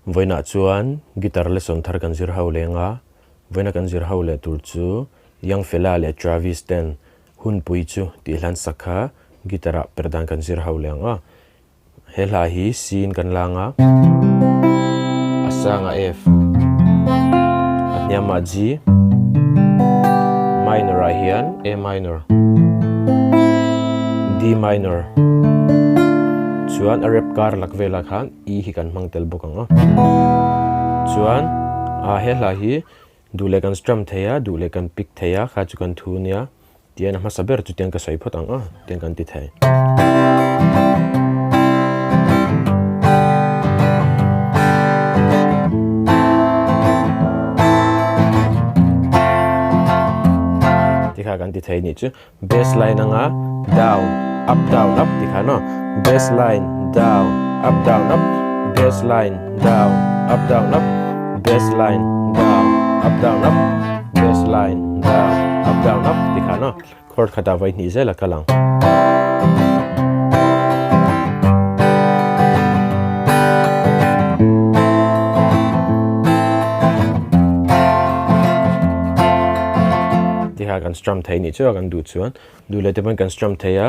Vawiinah chuan guitar lesson thar kan zir ho leng a, vawiina kan zir ho leh tur chu Young Fella leh Travis ten hunpui chu tih hlan sak kha guitar ah per dan kan zir ho leng a. He hla hi C in kan lang a, a sangah F, a hniamah G, minor ah hian A minor, D minor, chuan a rep kar lak velah khan E hi kan hmang tel bawk ang a. Chuan ah he hla hi duh leh kan strum thei a, duh leh kan pick thei a, kha chu kan thu nia. Tian a hmasa ber chu tiang ka sawi phawt ang a, tiang kan ti thei. Tikha kan ti thei nih chu. Bass line anga down up down up ti kha no bass line down up down up bass line down up down up bass line down up down up bass line down up down up ti kha no chord khatah vawi hnih zel a kal ang. Tiha kan strum thei nih chu a kan duh chuan duh leh te pawn kan strum thei a.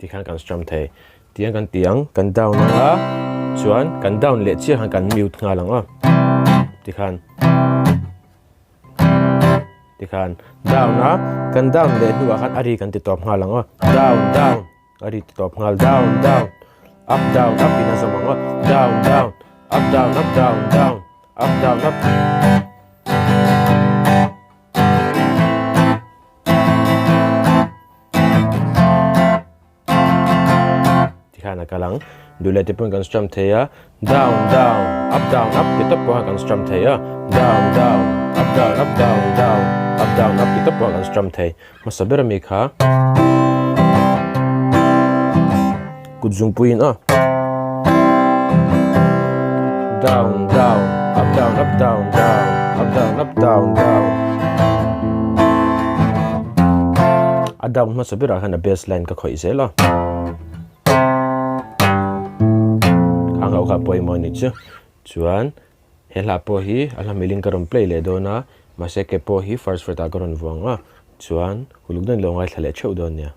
Tikhan kan strum thei. Tiang kan ti ang kan down ang a chuan kan down leh chiah khan kan mute nghal ang a. Tikhan. Tikhan down a, kan down leh hnuah khan a ri kan ti tawp nghal ang aw. Down down a ri ti tawp nghal down down up down up in a zawm ang aw. Down down up down up down down up down up. Tikhan a kal ang. Duh leh te pawn kan strum thei a. Down down up down up ti tawp pawh kha kan strum thei a. Down down up down up down down up down up ti tawp pawh kha kan strum thei. Hmasa ber ami kha kut zungpuiin aw. Down down up down up down down up down up down down a down hmasa berah khan a bass line ka khawih zel a khang ho kha pawimawh a ni chu chuan he hla pawh hi a hla milin ka rawn play leh dawn a mahse ke pawh hi first fret ah ka rawn vuang a chuan uluk dawn lo ngaithla leh theuh dawn nia.